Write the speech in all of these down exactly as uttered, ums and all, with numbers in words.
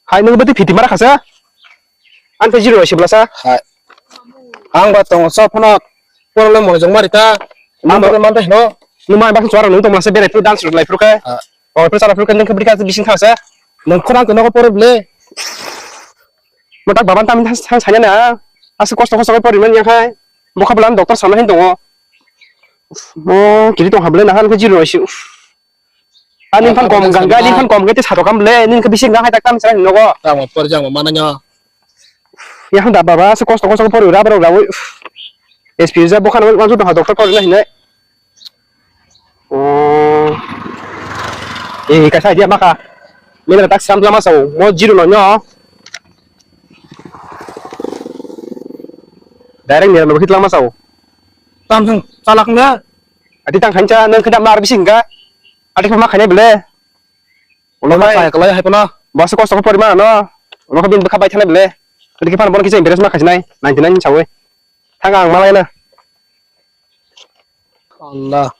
Hai, nwng bwtwi phiti mara khasa? Ang tei zero bai sibla sa? Hai. Ang ba tongo sa phano porole monojong mari ta. Ang ba manta hino. Nwng ma baksa chuwara nwng tongma sa berai phuru dance rwlai phuru khe. Ha. O phuru chara phuru khe nwng khe bwrwi khe bising thang sa. Nwng khorang khe nogo poro ble. Mo tak baban tam thang sanya na. Aswk kosto kosto khe pori man ya khai. Bokha bwlani doctor sana hin tongo. Mo kiri tong ha ble na han khe zero bai si. Ani phan kom gangga, ani phan kom gete sato kam le, nin ke bising gang hai tak tam sera nogo. Tamo por jang mana nya. Ya handa baba, se kosto kosto por ura bro rawi. S P ja bokhan wal wal ha doctor por na hinai. Oh. Eh, kaisa dia maka. Mena tak sam lama sao, mo zero no nyo. Direct ni mo hit lama sao. Tam thang chalak nga. Ati tang khancha nang khenda mar bising ga. Ati ma khanya bele. Ulo ma kaya kalai hai pano. Bas kosto ko pori ma no. Ulo ko bin bkha bai thana bele. Ati ki pan bon kisa impress ma khajnai. Ninety nine chawi. Thang ang malai na. Allah.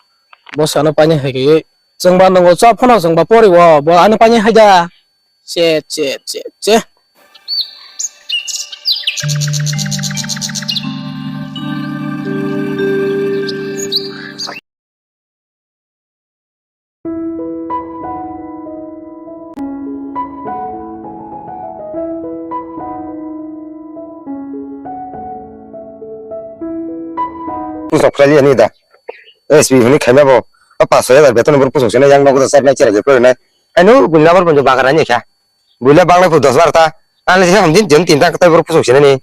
Bos ano pani hai ki. Chwng ba nongo chop phano chwng ba pori wo. Bo ano pani hai da. Che, che, che, che. Pusok khlai ani da. S P hwnwi khaima bo. O paanch soi hajar beton bor pusok sene yang nogo sar nai chera je pore nai. Aino buina bor bonjo bagar ani kha. Buila banglai phu dos bar ta. Ani se hamdin jon tin ta tai bor pusok sene ni.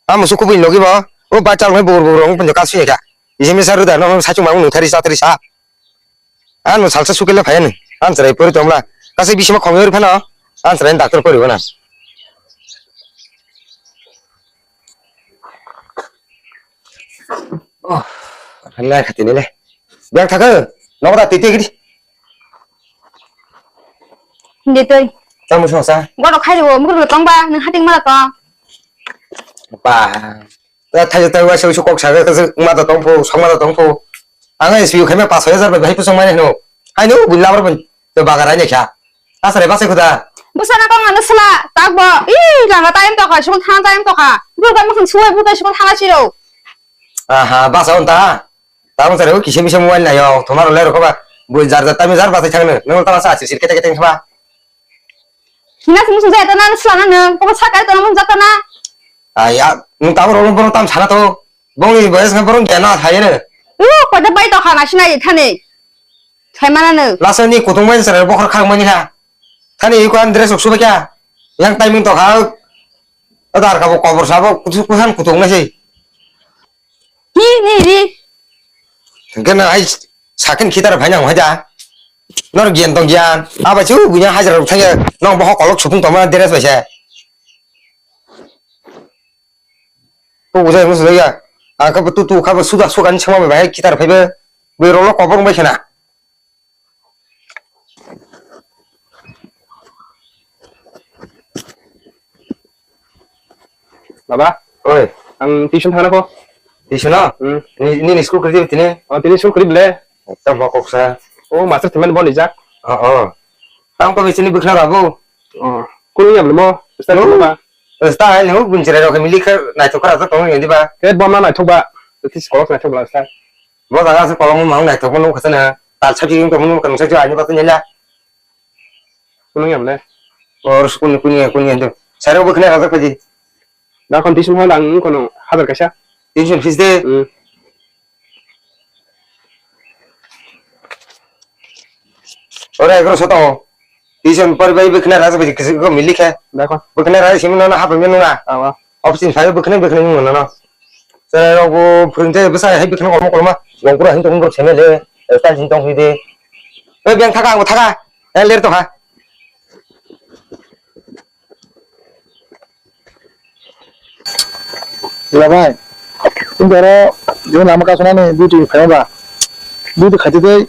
Amo su kubui logi bo. O ba chal mai bor bor ong bonjo kasu ya kha. Ije mi saru da no sa chung ma nung thari sa thari sa. Ano salsa sukele phayani. An chwrai pori tongla. Kasai bisima khomyori phano. An chwrai doctor pori bona. Oh, lai khati nile. Biang thaka. Nogo da titi gidi. Hindi toi. Tamu sosa. Goro khai ro, mugro tong ba, nang hating mala to. Ba. Ta thai ta wa su kok sa ga ma da tong pho, song ma da tong pho. Ang S P U khaima paanch soi hajar bai hai pusong mai no. Hai no, bulla bar ban. To bagar ai ne kha. Asare ba se khuda. Busa na kong ano sala, tak bo. Ih, langa time to kha, sung thang time to kha. Bul ga mukhan suai, bul ga sung thang chiro. Aha, basa unta. Tabuk sare o kisa misa mobile nayo, thoma rwlai rokho ba. Bui jar jar tamo jar bathai thangno. Nwng tama sa sir sir kete kete thangba. Hina sung sung jaya tana, swlana nwng, koko sakari tana mung jatana. Ai ya, nwng tabuk rokno bono tam sana to. Bongni boyes khe bono gyan na thayeno. U, koda bai to khana sinai thani. Thaimana nwng. Lasa ni kutung bai sare bokhor khang mani ha. Thani iko an dress rok subai kha. Yang timing to kha. Adar kha bo kobor sabo kutu kuhan kutung nai sei. Hi, ni, ni. Gana ai sakin khitar phai nang hai da. Nor gyan tong gyan. Aba chu bunya hajar thang ya. Nong boho kolok supung toma dress bai se. Ko bujai musu ya. Aka tu tu kha suda sugan chama bai khitar phai be. Be rolo kobor bai khana. Baba, oi, ang tuition thangna ko. Tuition na? Hmm. Ni, ni school kri tini? Oh, tini school kri bele. Ekta ma kok sa. Oh, master temen bol ijak. Oh, oh. Tang ko bisini bikna rabu. Oh, kunu ya belmo. Start ko ba. Start ni hu bunjira ro kami likha nai to kara to tong ni ba. Ke bom na nai to ba. Tis kolok nai to ba start. Bo jaga se kolong mang nai to kono khasana. Tal sabi yung to mun kan sa jo ani ba to nyala. Kunung ya mane? Or kuni kuni kuni ando. Sare bo khna rajak paji. Da kon tuition hon ang kono hajar kaisa. Tuition fees de. Hmm. Ora egro sota ho. Tuition par bai bo khna rajak paji kisi ko mili kha. Da kon. Bo khna rajak simi no na hapa menu na. Awa. Option five bwkhwnai bwkhwnai wngmano no. Chwrairokbo phwrwngthai bwsa hai bwkhwnai kolma kolma. Gongkura hin tong borok seme le. Style hin tong hide. Oi beng thaka ang thaka. Eh ler tongkha. Dula bai. Tini oro jibon lama kasonani duty phaima ba. Duty khaitwi tei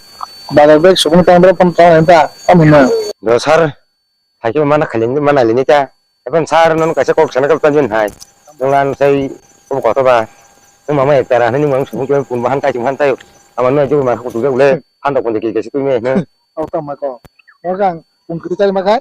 bazar bag subung tang borok phone tang ta. Tamo hino. Do sir. Hai khe mana khailini mana lini ta. Eban sir nono kaisa kok sana kal tanjin hai. Nungla nusai obo koto ba. Nung mama ek tara hani nung mang subung khe pun bahan tai chung han tai. Ama no jugo ma kutu le han dok pun de kaisa tu me. Au ta ma ko. Orang pun kita ma kai.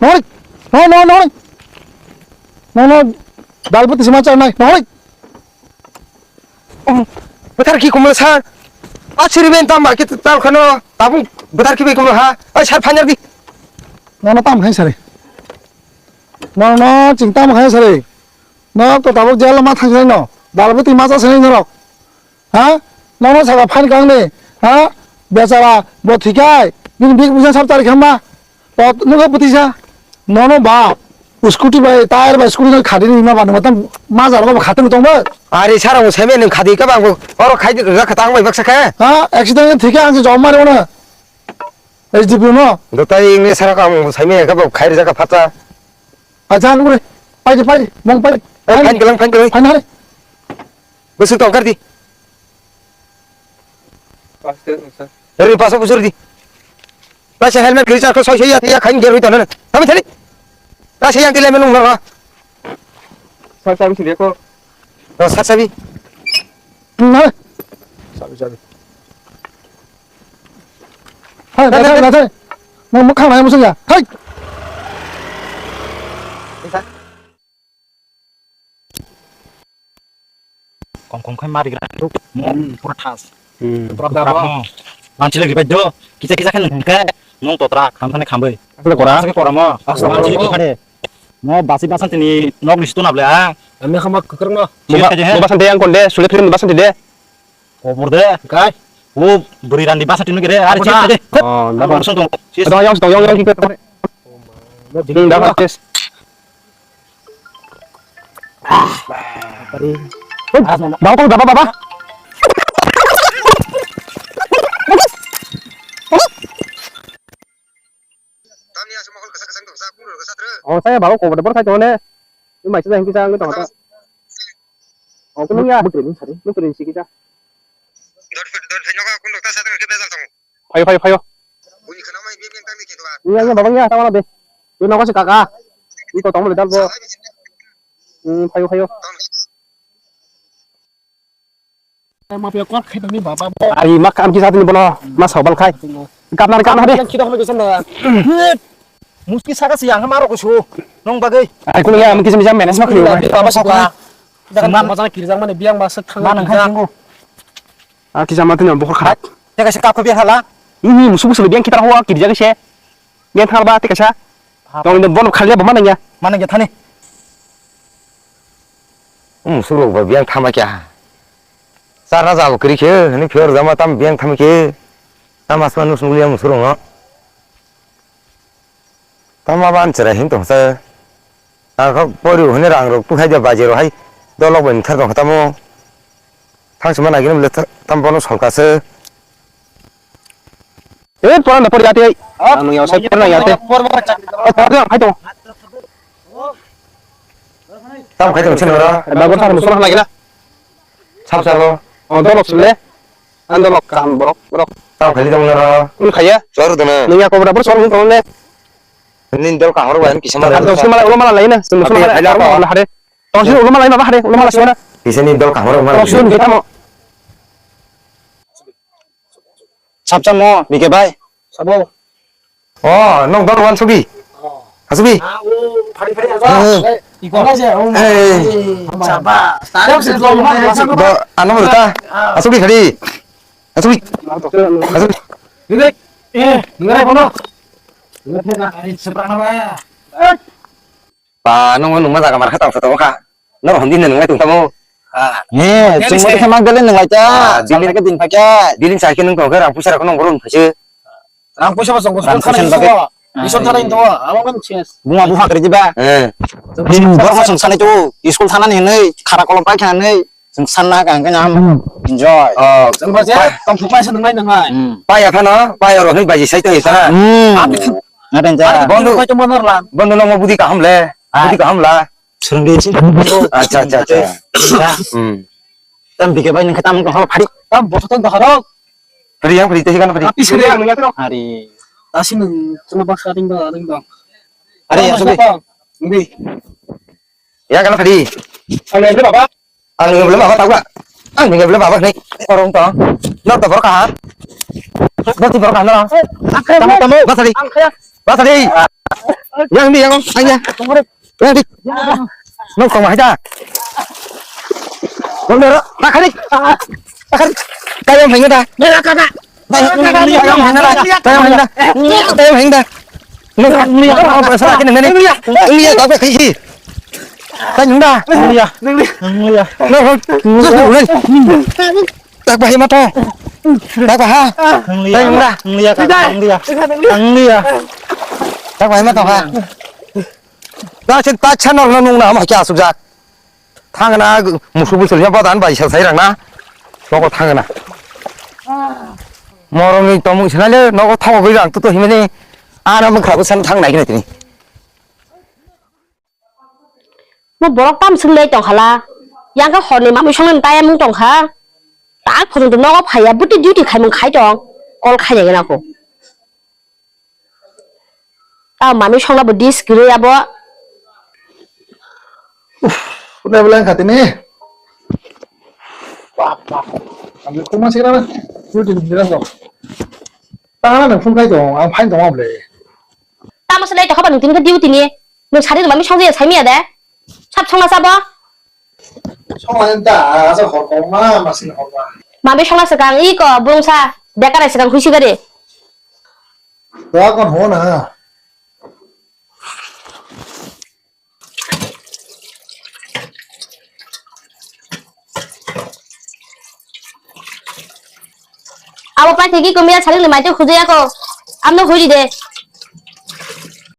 Nori. No, no, nori. No, no. Dalbati sima char nai. Nori. Bwthar ki kumla sir? A siri ben tam ba ki tal khano. Tabung bwthar ki be kumla ha. Ai sir phanjar di. No, no, tam khai sare. No, no, ching tam khai sare. No, to tabuk jail ma thang sai no. Dalbati ma cha sai no rok. Ha? Nono saka phan kang ni. Ha? Bechara, bo thikai. Bini big business sab tari khamba. To nuga putisa. Nono ba. Scooty bai, tyre bai scooty no khadi ni ma ba, no tam ma jar ba khadi tong ba. Ari sara mo seme nung khadi ka bang bo. Oro khai di ka tang bai baksa khe. Ha? Accident thikai ang jom mari ona. S D P no. Do tai ni sara ka mo seme ka bo khai ri ka phatsa. Acha nugre. Pai di, pai di. Mong pai di. Hai, hai, kelang, hai, kelang. Hai, hai. Busuk tongkar di. Paste, sir. Ri pasa busur di. Pasa helmet kiri char ko soi soi ya, ya, khain geru tana. Kami thali. Pasa yang tile menung na. Sir, sabi sini ko. Oh, sir, sabi. Nah. Sabi, sabi. Hai, hai, hai, hai. Mau makan ayam musuh ya. Hai. Kom kom khai mari gra ruk. Mo pura thas. Pura dabo. Manchi lagi bai do. Kisa kisa khan hingke. Nong to trak tham thane khambai. Asle kora. Asle kora mo. Asle kora mo. Mo basi basan tini nok ni situ na ble ha. Ami khama kakrang no. Mo basan te yang konde sule film basan te de. Kobor de. Kai. O buri randi basan tini gere. Ari chik de. Oh, na basan to. Dong yang dong yang yang. Mo ding da. Baba, baba, baba. Oh, saya bawa kau bener saya tuh nih. Ini masih yang kita nggak tahu. Oh, kamu ya. Betul ini sari. Betul ini kita. Phayo, phayo, phayo. Iya, iya, babang ya, tawa be. Ini nang kasih kakak. Ini kau tamu lihat bo. Hmm, phayo, phayo. Mafia kok khai tongni baba bo. Ari mak am kisa tini bono, mas hobal khai. Kapnar kapnar de. Yang kita kami kesana. Muski saka si yang maro kusu. Nong bagai. Ai kulo ya am kisa misa manage mak liu. Baba sokla. Jangan mama sana kiri jangan mana biang masa thang. Mana khai tunggu. Ah, kisa mati na bokhor kha. Teka se kap kap ya hala. Ini musu musu biang kita hoa kiri jaga se. Biang thar ba teka sa. Tong ini bono khalia ba mana ya. Mana ya thani. Musu rok ba biang thama kya. Sara jabo kiri khe, hini phiyor jama tam biang thama khe. Tam asma nus nulia musu rok no. Tamo ban chwrai hin tong sa. Ang kha pori hwnwi rang rok tu hai da baji ro hai. Dolok bai thar tong tamo. Thang sima nagini bole tam bono solka se. E pora na pori ate. Ang nung yau sai pora na yate. Pora hai tong. Tam khai tong sini ora. Bago thar musu na lagi na. Sab sabo. Oh, dolok sule. Ang dolok kaham borok, borok. Tamo khaidi tong naro. Wng khaiya. Chwar dona. Nung ya kobra bor chwar wng tong ne. Nini dol kaham rok bai kisa ma. Ang tong sini mala ulo mala lai na. Sini mala lai na. Tong sini ulo mala lai na bahare, ulo mala sini. Kisa ni dol kaham rok mala. Tong sini kita mo. Sab chamo, bike bai. Sabo. Oh, nong dol wan sugi. Asugi. Ah, oh, phari phari aja. Eh. Eh, iko aja, oh. Eh. Saba. Tadi aku sedang mau masuk. Do, anu mereka. Asugi tadi. Asugi. Asugi. Ini, eh, dengar apa no? Dengar apa? Ari seberang apa ya? Eh. Ba, nung nung ma jaga mar kha tang sa tong kha. Nor hon din nung ngai tung tamo. Ah. He, chwng mo khe mang dele nung lai ta. Ah, chal din- ka din pha kya. Din sa khe nung tong khe rang puisa rok nung boron phaise. Rang puisa ba chwng Rang puisa thana bagwi. Ison thana into. Amo kan ses. Bunga buha kri jiba. Eh. Din bor ma chwng sanai tu, school thana ni hinwi, khara kolom pai khana ni. Chwng sanna ka hwnkhe nang enjoy. Oh, chwng ba je tongthok paisa nwngnai nwngnai. Hmm. Paya phano, paya rok hwnwi baji sai tongwi phano. Hmm. Ngaten ja. Bondo, bondo nokmo budi kaham le. Budi kaham la. Swrwngdi si. Acha, acha, acha. Hmm. Tam bike bai nang khatam ko phari. Tam boso tong daharo. Phari yang phari teh kan phari. Tapi sini yang nang. Hari. Tasi nang cuma baksa ting dong, ting dong. Hari ya subi. Ngi. Ya kan phari. Ang nang bela baba. Ang nang bela baba tau ga. Ang nang bela baba nei. Orang to. Nok to borok ha. Nok to borok ha no. Tamu tamu. Basari. Basari. Yang di yang ang ya. Yang di. Nok to mahita. Nok dero. Takari. Takari. Kayo mahinga da. Kayo mahinga da. Kayo mahinga da. Kayo mahinga da. Nung, nung ya, apa, apa, salah kena, nene. Nung ya, apa, kaisi. Tanya dah. Nung ya. Nung ya. Nung ya. Nung ya. Tak bahaya mata. Tak bahaya. Nung ya. Tanya dah. Nung ya, nung ya. Nung ya. Tak bahaya mata ha. Dah, sen tak channel nung na, ma kya subjak. Thangna musu busul ya bodan bai sa sai rangna. Nogo thangna. Morongni tomung sinale nogo thago gwi rang tuto himani. Ana mung khabu san thang nai gini tini. Mo borok tam swng lai tong khala. Yang khe horni mamui songni tayamung tong kha. Tak phunung nogo phaiya, buti duty khaimung khai tong. Call khainai gana kho. Tamo mami songna bo dis kwrwi abo. Uff, udah bilang khatini. Bap, bap. Ang kuma sih kena. Duty ni bilang dong. Tangan ang phone kai dong, ang fine dong able. Tamo selai to khabar nung tini ka duty ni. Nung sari mami songja ya saimiya de. Sab songna sabo. Songmani da, asa hor kong ma, masin hor ma. Mabe songna swkang, i ko, bungsa, bekar ai swkang, huisi gari. Doa kon ho na. Abo paithai ki kumya saling ni maitwi khujui ako. Amno huiri de.